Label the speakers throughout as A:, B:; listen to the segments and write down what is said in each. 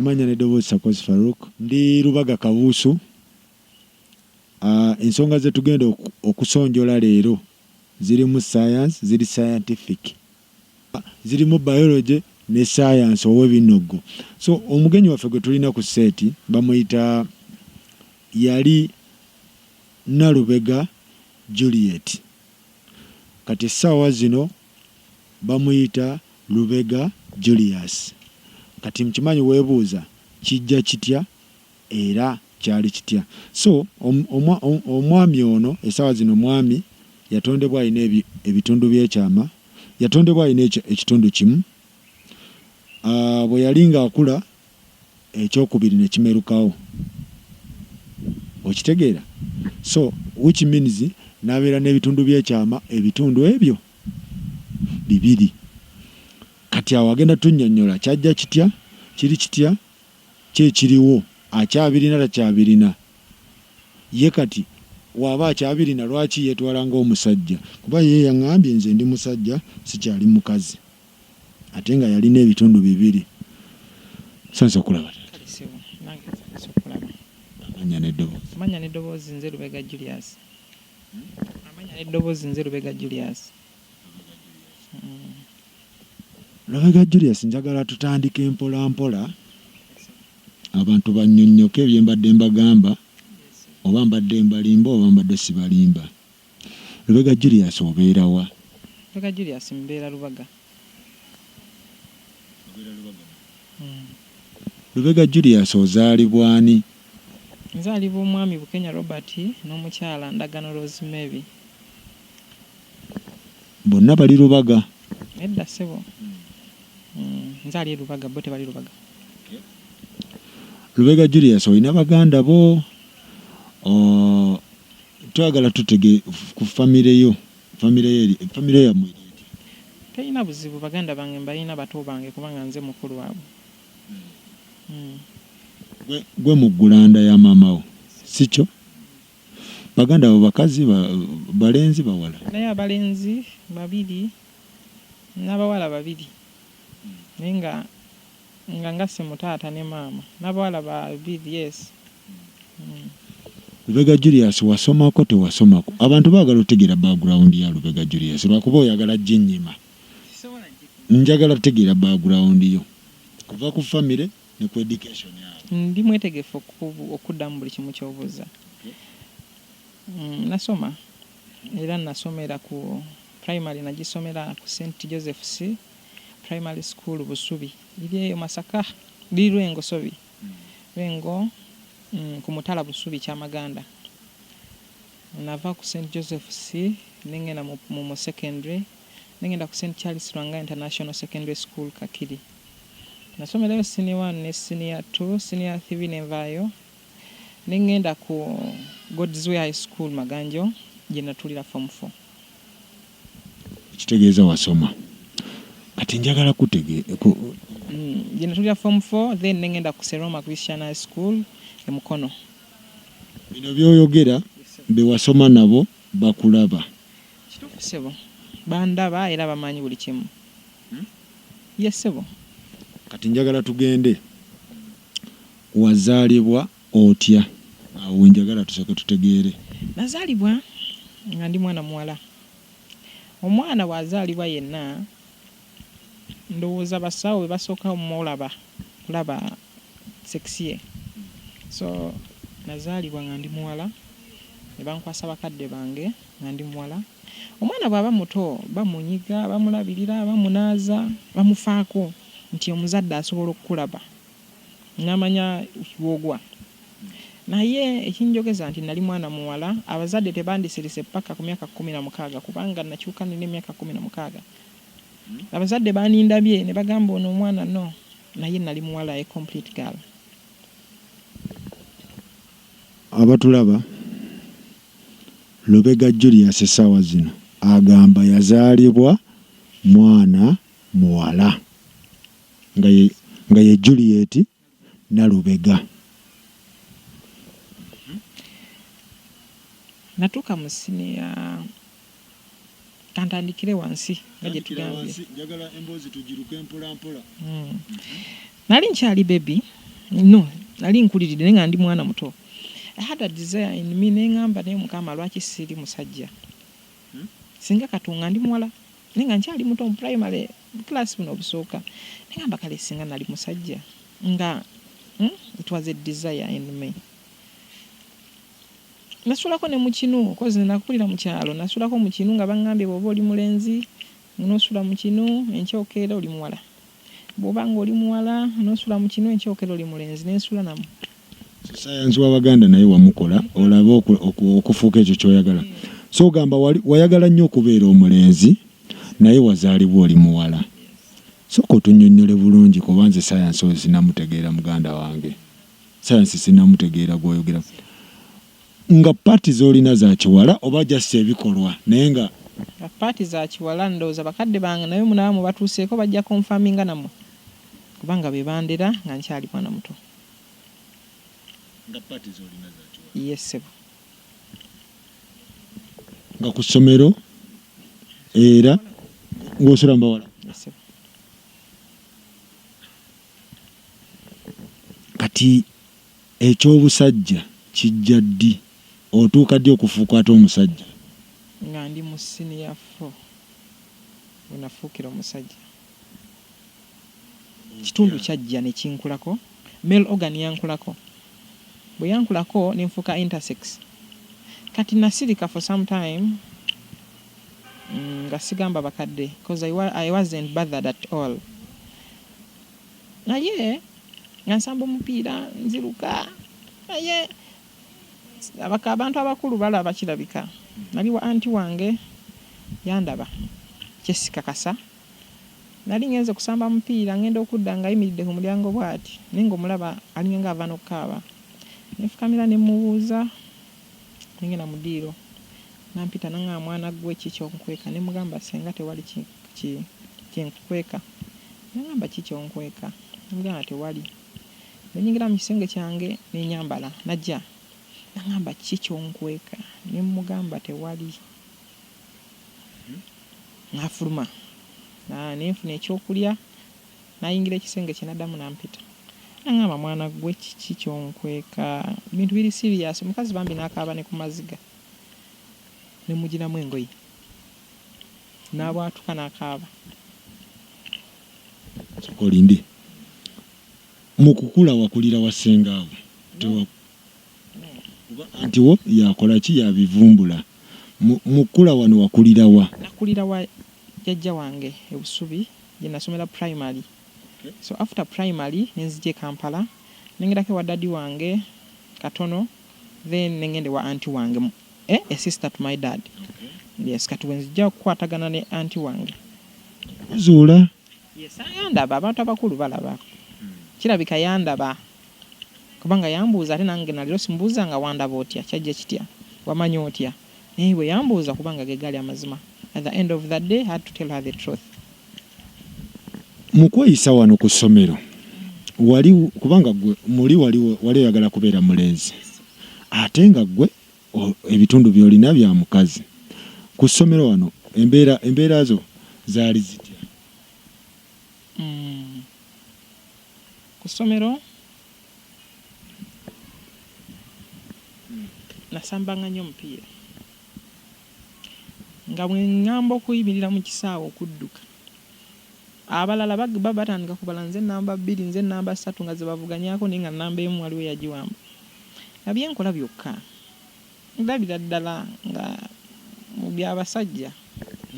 A: Amannya n'eddoboozi Sakozi Farouk. Ndi Lubaga Kabuusu. Ensonga ze tugenda okusonjola leero zirimu science, ziri scientific. Zirimu biology ne science ow'ebinoggo. So omugenyi waffe gwe tulina ku seeti bamuyita yali Nalubega Juliet. Kati essaawa zino bamuyita Lubega Julius. Kati nkimanyi weebuuza kijja kitya era kyali kitya? So omwami ono essaawa zino mwami, yatondebwa alina ebitundu by'ekyama, yatondebwa alina ekitundu kimu. Bwe yali ng'akula ekyokubiri ne kimerukawo. Okitegeera? So which means n'abeera n'ebitundu by'ekyama ebitundu ebyo bibiri. Kati awo agenda tunnyonnyola kyajja kitya, kiri kitya, ki ekiriwo, akyabirina takyabirina. Ye kati waaba akyabirina lwaki yeetwala ng'omusajja? Kuba ye yaŋŋambye nze ndi musajja sikyali mukazi. Ate nga yalina ebitundu bibiri. Nsanyuse okukulaba taata.
B: Kale ssebo, nange nsanyuse okukulaba.
A: Amannya n'eddoboozi.
B: Amannya n'eddoboozi nze Lubega Julius. Amannya n'eddoboozi nze Lubega Julius.
A: Lubega Julius njagala tutandike mpola mpola abantu bannyonnyoke bye mbadde mbagamba oba mbadde mbalimba oba mbadde sibalimba. Lubega Julius obeera wa?
B: Lubega Julius mbeera Lubaga.
A: Obeera Lubaga mm. Lubega Julius ozaalibwa ani?
B: Nzaalibwa omwami Bukenya Robert n'omukyala Ndagano Rosemary.
A: Bonna bali Lubaga?
B: Nedda ssebo. Nze ali e Lubaga bo tebali Lubaga.
A: Lubega Julius olina baganda bo? Twagala tutege ku famire yo, famire yo eri, famire yammwe eri etya?
B: Terina buzibu, baganda bange mbalina bato bange kubanga nze mukulu waabwe.
A: Gwe, gwe muggulanda ya maama wo, si kyo? Baganda bo bakazi, ba, balenzi, bawala?
B: Naye abalenzi babiri n'abawala babiri naye nga nga ngasse mu taata ne maama n'abawala babiri yes.
A: Lubega Julius wasomako tewasomako? Abantu bagala otegeera background ya Lubega Julius lwakuba oyagala jinyima. Njagala tegeera background yo kuva ku family ne ku education awo.
B: Ndi mwetegefu okuddamu buli kimu ky'obuuza. Nasoma era nasomera ku primary nagisomera ku St Joseph's Primary School Busubi liri eyo Masaka liri Lwengo Sobi. Lwengo ku mutala Busubi Kyamaganda. Nava ku St Joseph's nengenda mu mu secondary nengenda ku St Charles Lwanga International Secondary School Kakiri. Nasomerayo senior one ne senior two, senior three nenvaayo nengenda ku God's Way High School Maganjo gyenatuulira form four.
A: Ekitegeeza wasoma. Kati njagala kutege ku.
B: Gyenatuulira form four then nengenda ku Seroma Christian High School e Mukono.
A: Bino byoyogera bewasoma nabo bakulaba.
B: Kituufu ssebo. Bandaba era bamanyi buli kimu. Ye ssebo.
A: Kati njagala tugende. Wazaalibwa otya? Awo wenjagala tusooke tutegeere.
B: Nazaalibwa nga ndi mwana muwala. Omwana bw'azaalibwa yenna ndowooza basawo be basooka omulaba kulaba sex ye. So nazaalibwa nga ndi muwala ne bankwasa bakadde bange nga ndi muwala. Omwana bw'aba muto bamunyiga, bamulabirira, bamunaaza, bamufaako nti omuzadde asobola okukulaba. Namanya wogwa. Naye ekinjogeza nti nali mwana muwala, abazadde tebandisirise paka ku myaka 16 kubanga nakyuka nina emyaka 16. Abazadde banindabye nebagamba ono omwana no, naye nali muwala a complete girl.
A: Abatulaba, Lubega Julius essaawa zino agamba yazaalibwa mwana muwala. Nga ye, nga ye Juliet Nalubega.
B: Natuuka mu siniya, kantandikire wansi nga gye
A: tugambye. Njagala emboozi tugiruke mpola mpola.
B: Nali nkyali baby. No, nali nkuliridde naye nga ndi mwana muto. I had a desire in me ne ŋŋamba naye Mukama lwaki siri musajja? Singa Katonga ndi muwala naye nga nkyali muto mu primary class buno obusooka. Ne ŋŋamba kale singa nali musajja nga it was a desire in me. Nasulako ne mu kinu coz nze nakulira mu kyalo nasulako mu kinu nga bangambye bwoba oli mulenzi nosula mu kinu enkya okeera oli muwala bwoba nga oli muwala nosula mu kinu enkya okeera oli mulenzi nensula namu.
A: So science wa baganda naye wamukola olabe okufuuka ekyo kyoyagala. So ogamba wali wayagala nnyo okubeera omulenzi naye wazaalibwa oli muwala. Sooka otunyonnyole bulungi kuba nze science oyo sinamutegeera muganda wange. Science sinamutegeera gwoyogera. Nga part zolina za kiwala oba just ebikolwa naye nga.
B: Nga part za kiwala ndowooza bakadde bange naye munaaba mubatuuseeko bajja confirminga namwe kubanga bebandera nga nkyali mwana muto.
A: Nga part zolina za kiwala.
B: Yes ssebo.
A: Nga ku ssomero era ng'osula mu bawala?
B: Yes ssebo.
A: Kati eky'obusajja kijja ddi? Otuuka ddi okufuuka ate omusajja?
B: Nga ndi mu senior four we nafuukira omusajja. Kitundu kyajja ne kinkulako, male organ yankulako. Bwe yankulako ne nfuuka intersex. Kati nasirika for some time nga sigamba bakadde coz I wasn't bothered at all. Naye nga nsamba omupiira, nziruka naye abantu abakulu balaba kirabika. Nali wa anti wange yandaba kyesikakasa. Nali ngenze kusamba mupiira ngenda okudda ngayimiridde ku mulyango bwati naye ngomulaba alinga ava nokukaaba. Nenfukamira nemubuuza nengenda mu diiro nampita nangamba mwana gwe ki kyonkweka nemugamba senga tewali kyenkukweka nangamba ki kyonkweka nemugamba tewali nenyingira mukisenge kyange nenyambala najja nangamba ki kyonkweka nemugamba tewali. N'afuluma ne nfuna ekyokulya n'ayingira ekisenge kye n'addamu n'ampita. N'ang'amba mwana ggwe kiki ky'onkweka? Ebintu biri serious. Omukazi bambi n'akaaba ne ku maziga ne mmuggyiramu engoye n'abwatuka n'akaaba.
A: Sooka olinde. Mu kukula wakulira wa ssengaawo? Kuba anti wo yakola ki yabivumbula. Mu kukula wano wakulira wa?
B: Nakulira wa jjajja wange e Busubi gye nasomera primary. So after primary ne nzija e Kampala ne ngendako ewa daddy wange katono then ne ngenda ewa auntie wange eh a sister to my dad. Yes kati wenzija okukwatagana ne auntie wange.
A: Kuzuula.
B: Yes yandaba abantu abakulu balaba. Kirabika yandaba. Kubanga yambuuza ate nange naliro simubuuza nga wandaba otya kyajja kitya wamanya otya naye bweyambuuza kubanga gegaali amazima at the end of the day had to tell her the truth.
A: Mu kweyisa wano ku ssomero wali kubanga gwe muli wali wali oyagala kubeera mulenzi ate nga gwe ebitundu byolina bya mukazi. Ku ssomero wano embeera embeera zo zaali zitya?
B: Ku ssomero nasambanga nnyo omupiira nga bwe ŋŋamba okuyimirira mu kisaawe okudduka abalala baba batandika kubala nze nnamba bbiri nze nnamba ssatu nga ze bavuganyaako naye nga nnamba emu waliwo eyagiwamba nga bye nkola byokka ndabira ddala nga mu bya basajja.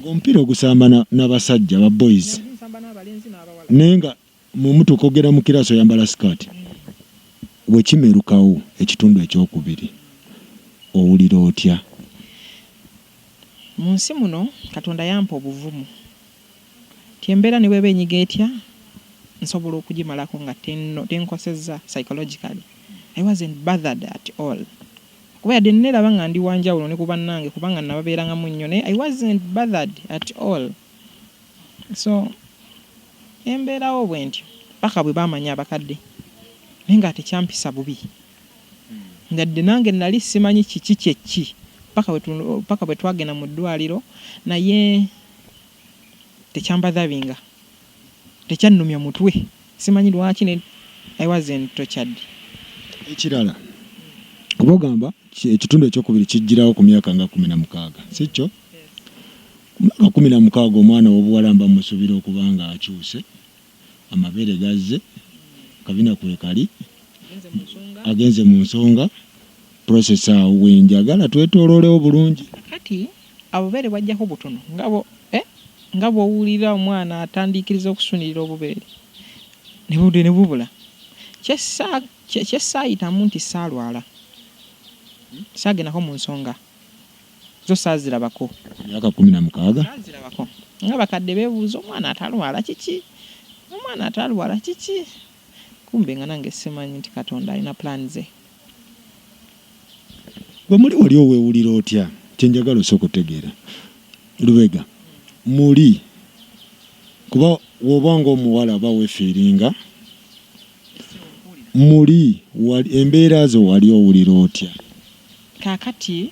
A: Ng'omupiira ogusamba na basajja ba boys
B: Nali nsamba n'abalenzi n'abawala.
A: Naye nga Mwe mutuuka okugenda mu kiraasi oyambala sikaati? Bwe kimerukawo ekitundu ekyokubiri owulira otya?
B: Mu nsi muno Katonda yampa obuvumu nti embeera ne bw'eba enyiga etya nsobola okugimalako nga tenkosezza psychologically. I wasn't bothered at all kuba yadde nneeraba nga ndi wa njawulo ne ku bannange kubanga nnababeerangamu nnyo naye I wasn't bothered at all. So ne mbeerawo bwentyo paka bwe baamanya abakadde naye nga tekyampisa bubi yadde nange nali simanyi kiki kye ki paka bwe twagenda mu ddwaliro naye tekyambadhabinga tekyannumya mutwe simanyi lwaki ne. I wasn't tortured.
A: Ekirala oba ogamba ekitundu ekyokubiri kijjirawo ku myaka nga 16, si kyo? Ku myaka 16 omwana ow'obuwala mba musuubira okuba nga akyuse, amabeere gazze, akabina kwekali, agenze mu nsonga, process awo wenjagala twetooloolewo bulungi.
B: Kati obubeere bwajjako butono nga bwo eh nga bw'owulira omwana atandiikiriza okusunirira obubeere ne bubula. Kye ssaayitamu nti ssaalwala, ssaagendako mu nsonga zo ssaazirabako.
A: Myaka 16?
B: Ssaazirabako. Nga bakadde beebuuza omwana atalwala kiki? Omwana atalwala kiki? Kumbe nga nange simanyi nti Katonda alina plan ze.
A: Gwe muli wali oweewulira otya? Kye njagala osooke otegeera Lubega, muli kuba w'oba ng'omuwala oba weefiiringa, muli wali embeera zo wali owulira otya?
B: Kaakati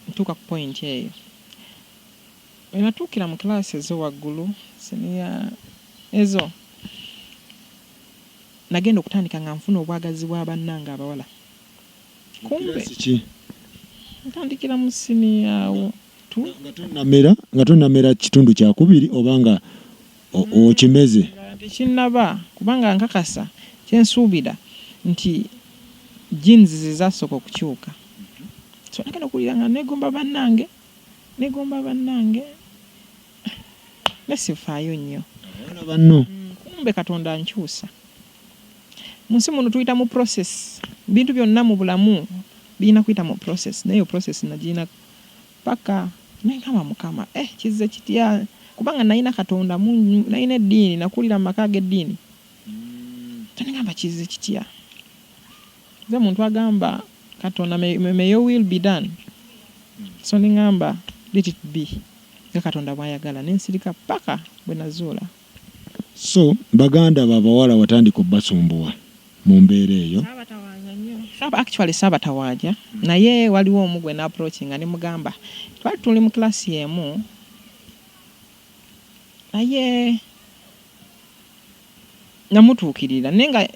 B: ntuuka ku point eyo. We natuukira mu class ezo waggulu, senior ezo, nagenda okutandika nga nfuna obwagazi bwa bannange abawala. Kumbe
A: ki?
B: Ntandikira mu senior two.
A: Nga tonnamera kitundu kyakubiri oba nga okimeze?
B: Tekinnaba, kubanga nkakasa kye nsuubira nti genes ze zaasooka okukyuka. So nagenda okuwulira nga neegomba bannange, neegomba bannange naye sifaayo nnyo.
A: Abawala banno?
B: Kumbe Katonda ankyusa. Mu nsi muno tuyita mu process. Ebintu byonna mu bulamu birina kuyita mu process naye eyo process nagirina paka ne ngamba Mukama eh kizze kitya? Kubanga nalina Katonda nalina eddiini, nakulira mu maka ag'eddiini. So ne ngamba kizze kitya? Nze muntu agamba Katonda may your will be done. So ne ngamba let it be nga Katonda bw'ayagala ne nsirika paka bwe nazuula.
A: So baganda bo abawala watandika obbasumbuwa mu mbeera eyo?
B: Saabatawaanya nnyo. Actually saabatawaanya naye waliwo omu gwe na approachinga ne mugamba twali tuli mu class y'emu naye namutuukirira naye nga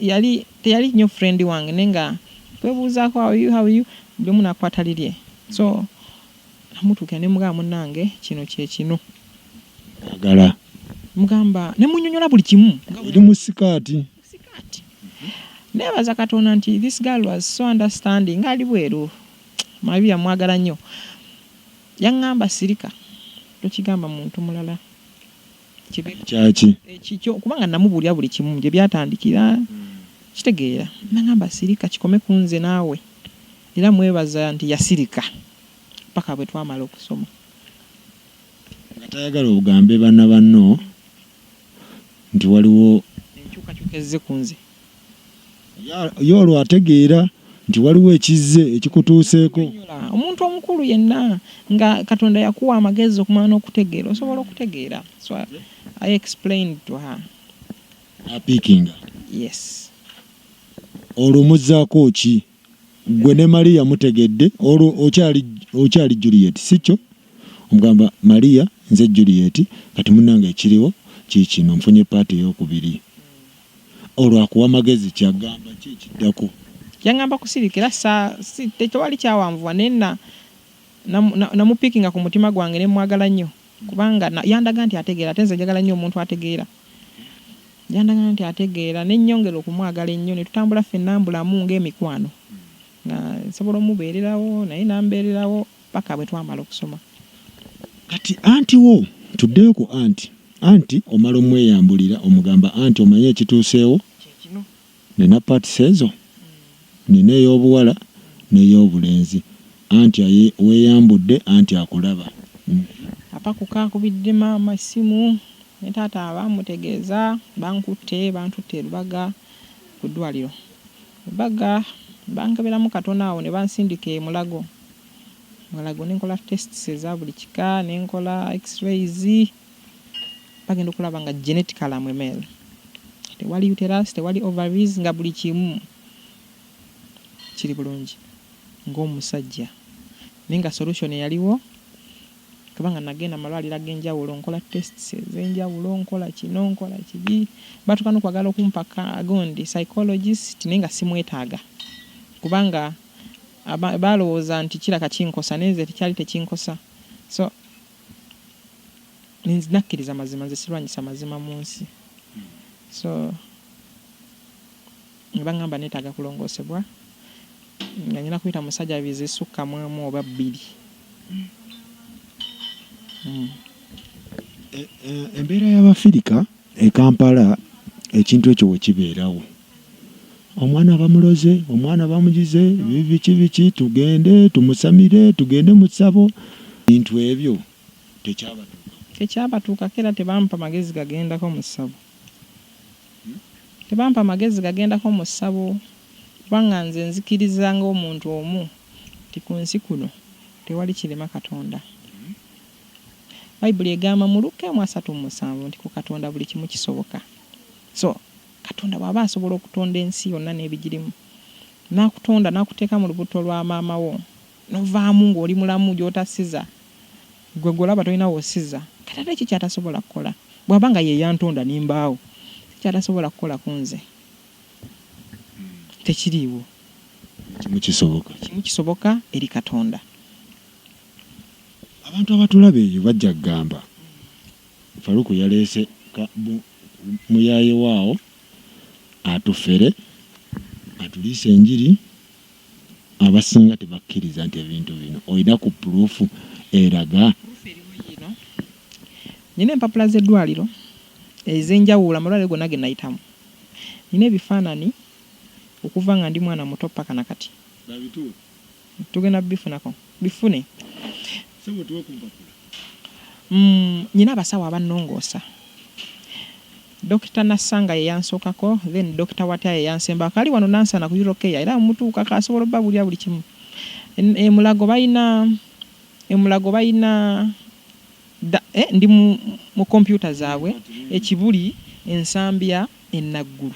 B: yali teyali nnyo friend wange naye nga twebuuzaako how are you, how are you buli omu n'akwata lirye so namutuukira ne mugamba munnange kino kye kino.
A: Kwagala.
B: Mugamba ne munnyonnyola buli kimu.
A: Eri mu sikaati.
B: Sikaati. Neebaza Katonda nti this girl was so understanding ng'ali bweru. Maria mwagala nnyo. Yaŋŋamba sirika tokigamba muntu mulala.
A: Kyaki?
B: Ekikyo kubanga namubuulira buli kimu gye byatandikira kitegeera. Naŋŋamba sirika kikome ku nze naawe. Era mwebaza nti yasirika paka bwe twamala okusoma.
A: Nga tayagala ogambe bana banno nti waliwo.
B: Enkyukakyuka ezze ku nze.
A: Ye olwo ategeera nti waliwo ekizze ekikutuuseeko.
B: Omuntu omukulu yenna nga Katonda yakuwa amagezi okumala n'okutegeera osobola okutegeera. So I explained to her.
A: N'apiikinga?
B: Yes.
A: Olwo muzzaako ki? Ggwe ne Maria mutegedde, olwo okyali, okyali Juliet, si kyo? Omugamba, Maria, nze Juliet, kati munnange ekiriwo kiikino, nfunye part ey'okubiri. Olwo akuwa magezi ki? Agamba ki ekiddako?
B: Yaŋŋamba kusirika era sa, si, tewali kyawanvuwa naye na, na, na, namupiikinga ku mutima gwange ne mmwagala nnyo kubanga na, yandaga nti ategeera ate nze njagala nnyo omuntu ategeera. Yandaga nti ategeera ne nnyongera okumwagala ennyo ne tutambula ffenna mbulamu ng'emikwano nga nsobola omubeererawo naye n'ambeererawo paka bwe twamala okusoma.
A: Kati anti wo tuddeyo ku anti. Anti omala omweyambulira omugamba anti omanyi ekituuseewo nina parts ezo nina ey'obuwala n'eyobulenzi anti weyambudde anti akulaba.
B: Apakuka akubidde maama essimu ne taata bamutegeeza bankutte bantutte e Lubaga ku ddwaliro. Lubaga bankeberamu katono awo ne bansindika e Mulago. Mulago ne nkola tests eza buli kika ne nkola x-rays bagenda okulaba nga genetically am a male. Tewali uterus, tewali ovaries nga buli kimu kiri bulungi ng'omusajja naye nga solution eyaliwo. Kubanga nagenda amalwaliro ag'enjawulo, nkola tests ez'enjawulo, nkola kino, nkola kiri, batuuka n'okwagala okumpa gundi psychologist, naye nga simwetaaga, kubanga balowooza nti kiraka kinkosa, naye nze tekyali tekinkosa. So nakkiriza mazima, nze sirwanyisa mazima mu nsi. So ne baŋŋamba neetaaga kulongoosebwa, nga nina kuyita musajja bizisukka mu emu oba bbiri.
A: Embeera y'Abafirika e Kampala, ekintu ekyo we kibeerawo, omwana bamuloze, omwana bamugize biki biki, tugende tumusamire, tugende mu ssabo, bintu ebyo tekyabatuuka?
B: Tekyabatuukako, era tebampa magezi gagendako mu ssabo. Tebampa magezi gagendako mu ssabo, kubanga nze nzikiriza ng'omuntu omu nti ku nsi kuno tewali kirema Katonda. Bayibuli egamba mu Lukka 1:37 nti ku Katonda buli kimu kisoboka. So Katonda bw'aba asobola okutonda ensi yonna n'ebigirimu, n'akutonda n'akuteeka mu lubuto lwa maama wo, n'ovaamu ng'oli mulamu gy'otasiza, gwe gw'olaba tolina w'osiza, kati ate ki ky'atasobola kukola? Bw'aba nga ye yantonda ne mbaawo, ki ky'atasobola kukola ku nze? Tekiriiwo.
A: Kimu kisoboka.
B: Kimu kisoboka eri Katonda.
A: Abantu abatulaba eyo bajja kugamba Faruku yaleese muyaaye waawo atufere, atuliise enjiri. Abasinga tebakkiriza nti ebintu bino olina ku proof eraga.
B: Proof eriwo yiino. Nina empapula z'eddwaliro ez'enjawulo, amalwaliro gonna ge nayitamu. Nina ebifaanani okuva nga ndi mwana muto paka na kati.
A: Babituwe.
B: Tugenda bifunako. Bifune.
A: Ssebo tuwe ku mpapula.
B: Nina abasawo abannongoosa. Dokita Nassanga ye yansookako, then Dokita Watya ye yansembako. Ali wano Nansana ku Eurocare era mutuukako asobola obbabuulira buli kimu. E Mulago balina e Mulago balina ndi mu kompyuta zaabwe e Kibuli, e Nsambya, e Naggulu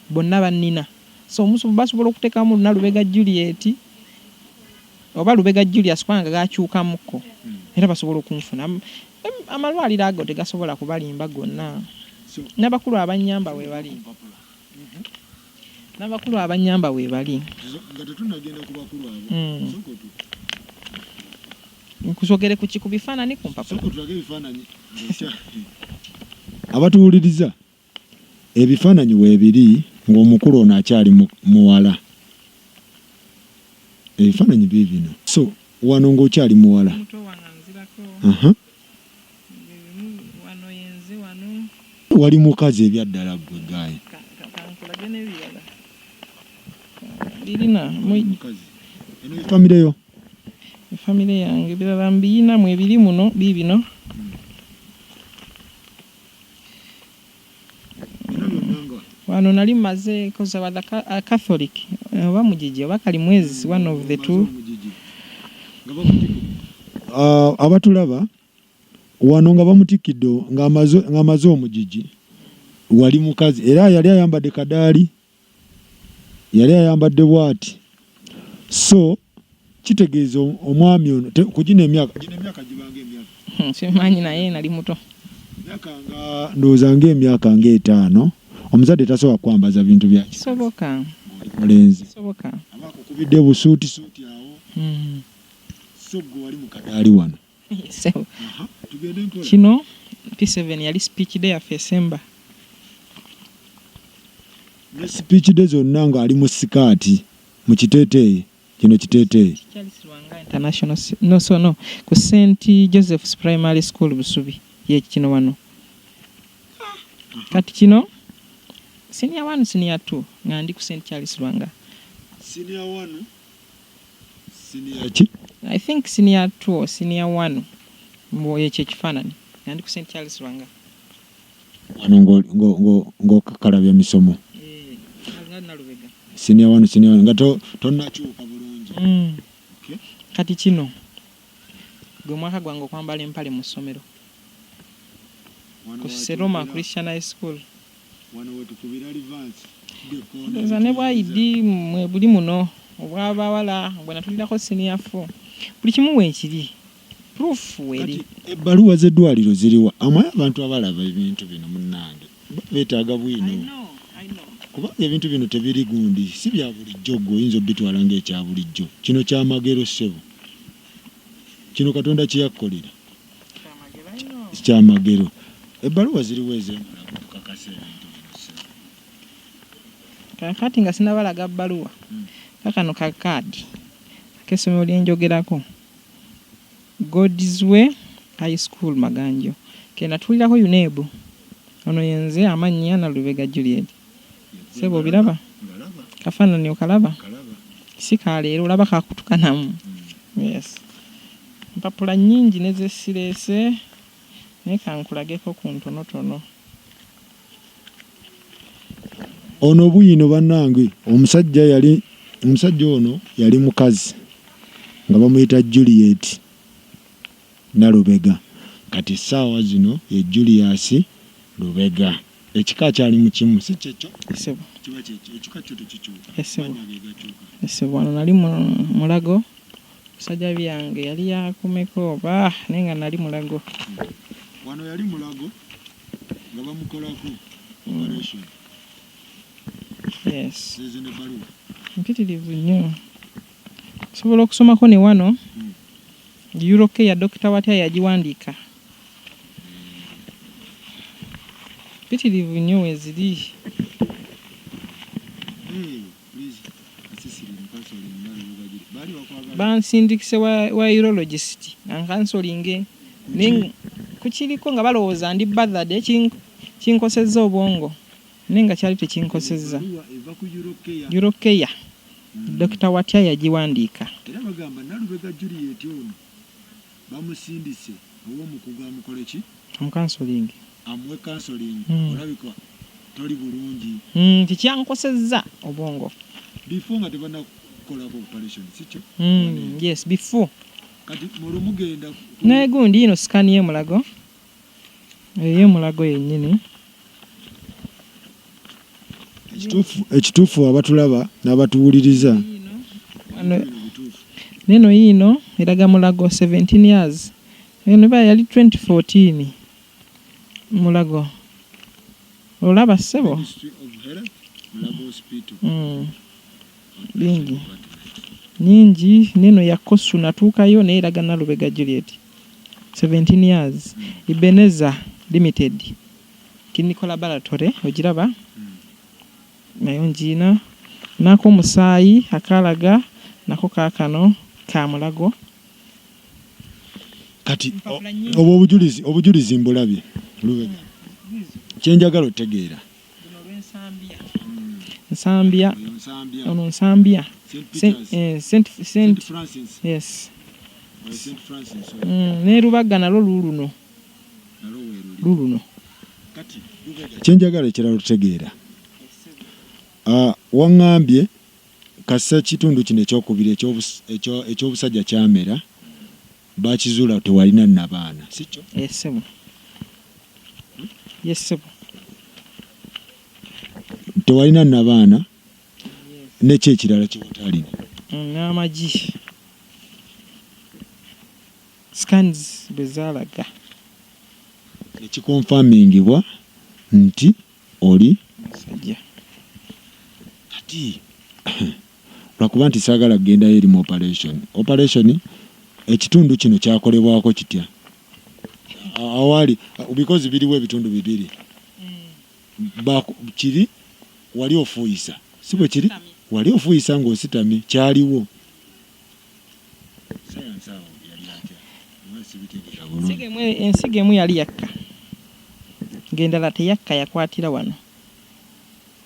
B: bonna bannina. So basobola okuteekamu Nalubega Juliet oba Lubega Julius kubanga gaakyukamukko era basobola okunfuna. Amalwaliro ago tegasobola kubalimba gonna. N'abakulu abannyamba weebali. N'abakulu abannyamba weebali.
A: Nga tetunnagenda ku bakulu abo, sooka otu.
B: Nkusogere ku ki, ku bifaananyi, ku mpapula?
A: Sooka otulage ebifaananyi. Abatuwuliriza, ebifaananyi weebiri ng'omukulu ono akyali muwala. Ebifaananyi biibino. So wano ng'okyali muwala.
B: Muto wange anzirako. Wano yenze wano.
A: Wali mukazi ebyaddala ggwe guy.
B: Kankulage n'ebirala. Birina.
A: Eno ye famire yo?
B: Famire yange, ebirala mbiyina mwebiri muno biibino. Wano nali mmaze cause I was a Catholic oba Mugigi oba Kalimwezi, one of the two.
A: Abatulaba wano nga bamutikkidde ng'amaze omugigi, wali mukazi era yali ayambadde kadaali, yali ayambadde bw'ati. So kitegeeza omwami ono ku gino emyaka, gino emyaka gibanga emyaka
B: Simanyi, naye nali muto.
A: Myaka nga ndowooza ng'emyaka ng'etaano, omuzadde tasobola kwambaza bintu bya
B: Kisoboka.
A: mulenzi.
B: Kisoboka.
A: Aba akukubidde busuutisuuti awo. So ggwe wali mu kadaali wano. Tugende mpola.
B: Kino P7, yali speech day yaffe esemba.
A: Ne speech day zonna ng'ali mu sikaati, mu kiteeteeyi, kino kiteeteeyi.
B: Charles Lwanga International, no, so no, ku St Joseph's Primary School Busubi, ye kino wano. Kati kino senior 1, senior 2 nga ndi ku St Charles Lwanga.
A: Senior 1, senior ki?
B: I think senior 2 or senior 1, mbu ekyo ekifaananyi nga ndi ku St Charles Lwanga.
A: Wano ng'okakalabya misomo.
B: Eh, nga Nalubega.
A: Senior 1, senior 1 nga tonnakyuka bulungi.
B: Kati kino gwe mwaka gwange okwambala empale mu ssomero ku Seroma Christian High School.
A: Wano wetukubira reverse.
B: Ndowooza ne bwa ID mwe buli muno obw'abawala bwe natulirako senior 4, buli kimu weekiri. Proof weri.
A: Kati ebbaluwa z'eddwaliro ziriwa? Amanyi abantu abalaba ebintu bino munnange beetaaga bwino kubanga ebintu bino tebiri gundi, si bya bulijjo. Ggwe oyinza obitwala ng'ekya bulijjo. Kino kyamagero ssebo, kino Katonda kye yakkolera kyamagero. Ebbaluwa ziriwa ez'emulago tukakasa ebintu bino ssebo?
B: Kaakati nga sinabalaga bbaluwa, kakano ka kaadi ak'essomero lye njogerako, God's Way High School Maganjo, ke natuulirako UNEB. Ono yenze, amannya Nalubega Juliet. Ssebo obiraba? Kafaanani okalaba? Si ka leero, olaba kakutukanamu. Yes. Empapula nnyingi ne ze sireese, naye kankulageko ku ntonotono.
A: Ono bwino bannange, omusajja yali omusajja ono yali mukazi nga bamuyita Juliet Nalubega, kati essaawa zino ye Julius Lubega. Ekika akyali mu kimu, si kyekyo?
B: Ssebo.
A: Kiba kyekyo, ekika kyo tekikyuka,
B: Ssebo.
A: amannya ge gakyuka.
B: Ssebo, wano nali mu Mulago, sajjabi yange yali yakumeka oba, naye nga nali Mulago.
A: Wano yali Mulago nga bamukolako operation.
B: Yes.
A: Zezo n'ebbaluwa.
B: Mpitirivu nnyo. Osobola okusomako ne wano. Eurocare Dr. Watya yagiwandiika. Mpitirivu nnyo weeziri.
A: Hey, please, Cecily Mukasoli Nalubega Juliet. Baali bakwagala.
B: Bansindikise wa urologist ankansolinge naye kukiriko nga balowooza ndi bothered, kinkosezza obwongo, naye nga kyali tekinkosezza.
A: Ebbaluwa eva ku Eurocare.
B: Eurocare Dr. Watya yagiwandiika.
A: Era bagamba Nalubega Juliet ono bamusindise ow'omukugu amukole ki?
B: Amukansolinge.
A: Amuwe counseling. Olabika toli bulungi.
B: Tikyankosezza obwongo.
A: Before nga tebannakukolako operation, si kyo?
B: Yes, before.
A: Kati mulwo mugenda
B: Naye gundi ino scan y'emulago. Eyo y'emulago yennyini.
A: Ekituufu abatulaba n'abatuwuliriza.
B: Wano
A: Bino bituufu.
B: Neno yiino eraga Mulago 17 years. Eno eba yali 2014 Mulago. Olaba ssebo?
A: Ministry of Health, Mulago Hospital.
B: Bingi. Nyingi neno ya Kosu natuukayo naye eraga Nalubega Juliet 17 years. Ebenezer Limited Clinical Laboratory ogiraba? Nayo ngiina. N'ako omusaayi akalaga nako kaakano ka Mulago.
A: Kati
B: Empapula nnyingi.
A: Obwo obujulizi mbulabye Lubega. Kye njagala otegeera.
B: Luno lw'Ensambya. Nsambya.
A: Oyo Nsambya.
B: Ono Nsambya.
A: Saint Peters.
B: Saint
A: Saint Francis.
B: Yes.
A: Oyo Saint Francis oyo.
B: Ne Lubaga nalwo luuluno.
A: Nalwo weeruli.
B: Luuluno.
A: Kati Lubega kye njagala ekirala otegeera. Waŋŋambye kasita ekitundu kino ekyokubiri eky'obusajja kyamera, bakizuula tewalina nnabaana, si kyo?
B: Yes, ssebo. Yes, ssebo.
A: Tewalina nnabaana, neki ekirala kye wataalina?
B: N'amagi. Scans bwe zaalaga.
A: Ne kikonfamingibwa nti oli
B: musajja.
A: Kati lwakuba nti saagala kugendayo eri mu operation. Operation ekitundu kino kyakolebwako kitya? Awali because biriwo ebitundu bibiri. Kiri wali ofuuyisa, si bwe kiri? Wali ofuuyisa ng'ositamye, kyaliwo. Sayansi awo yali atya? Oba sibitegeera bulungi.
B: Ensigo emu yali yakka, ng'endala teyakka, yakwatira wano.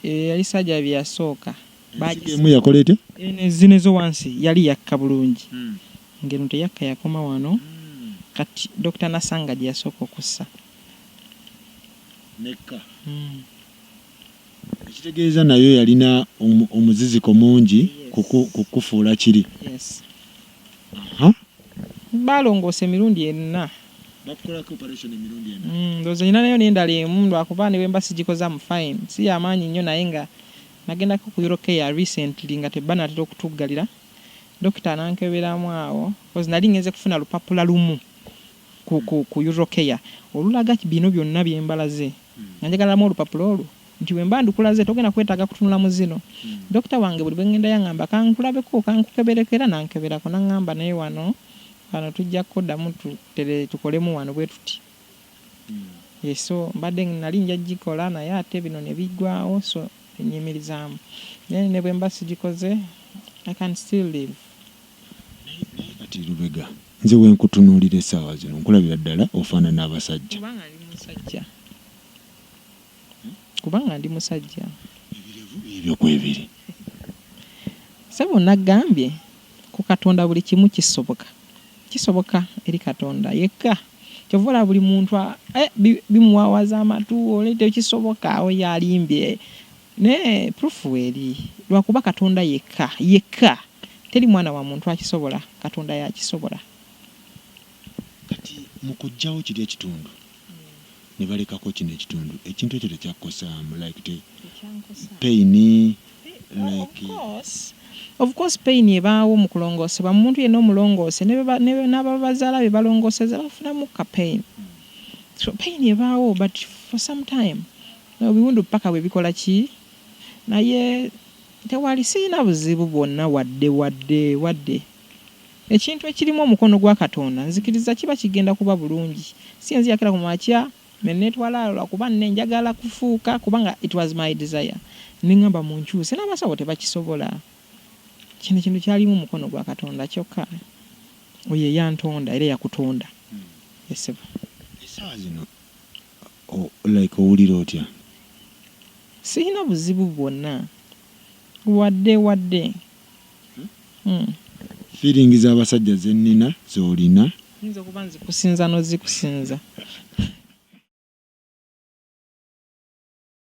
B: Eyo yali sajjabi yasooka.
A: Ensigo emu yakola etya?
B: Eno zino ezo wansi yali yakka bulungi. Ng'eno teyakka, yakoma wano. Kati Dr. Nasanga gye yasooka okussa.
A: Nekka. Ekitegeeza nayo yalina omuziziko mungi kukufuula kiri.
B: Yes. Balongoosa emirundi ena.
A: Bakukolako operation emirundi ena.
B: Ndowooza nina nayo n'endala emu, lwakuba ne bwe mba sigikoze am fine. Si y'amaanyi nnyo, naye nga nagendako ku Eurocare recently nga tebanaatera okutuggalira. Dokita anankeberamu awo, because nali ngenze kufuna lupapula lumu. ku, ku, ku Eurocare olulaga bino byonna bye mbalaze, nga njagalamu olupapula olwo nti bwe mba ndukulaze togenda kwetaaga kutunula mu zino. Dokita wange buli bwe ŋŋendayo aŋŋamba kankulabeko, kankukebereko, era n'ankeberako n'aŋŋamba naye wano wano tujja kuddamu tutere tukolemu wano bwe tuti. So mbadde nali nja gikola naye ate bino ne biggwawo, so nnyimirizaamu, naye ne bwe mba sigikoze I can still live.
A: Kati Lubega, nze wenkutunuulira essaawa zino nkulabira ddala ofaanana abasajja.
B: Kubanga ndi musajja, kubanga ndi musajja.
A: Ebirevu ebyo kwebiri.
B: Ssebo, nagambye ku Katonda buli kimu kisoboka, kisoboka eri Katonda yekka. Kyova olaba buli muntu bimuwawaza amatu, ole tekisoboka, oyo alimbye, naye proof weeri, lwakuba Katonda yekka yekka, teri mwana wa muntu akisobola, Katonda yakisobola.
A: Kati mu kuggyawo kiri ekitundu ne balekako kino ekitundu, ekintu ekyo tekyakukosaamu, like te pain, like?
B: Of course pain ebaawo mu kulongoosebwa. Muntu yenna omulongoose n'ababazaala be balongooseza bafunamu ka pain, so pain ebaawo, but for some time ebiwundu paka bwe bikola ki, naye tewali, sirina buzibu bwonna wadde wadde wadde. Ekintu ekirimu omukono gwa Katonda nzikiriza kiba kigenda kuba bulungi. Si nzi yakera ku makya neneetwala lwakuba nne njagala kufuuka, kubanga it was my desire, neŋŋamba munkyuse, n'abasawo tebakisobola. Kino kintu kyalimu omukono gwa Katonda kyokka, oyo eyantonda era eyakutonda esebo.
A: Essaawa zino like owulira otya?
B: Sirina buzibu bwonna wadde wadde.
A: Feeling z'abasajja zennina z'olina?
B: Nyinza okuba nzikusinza n'ozikusinza.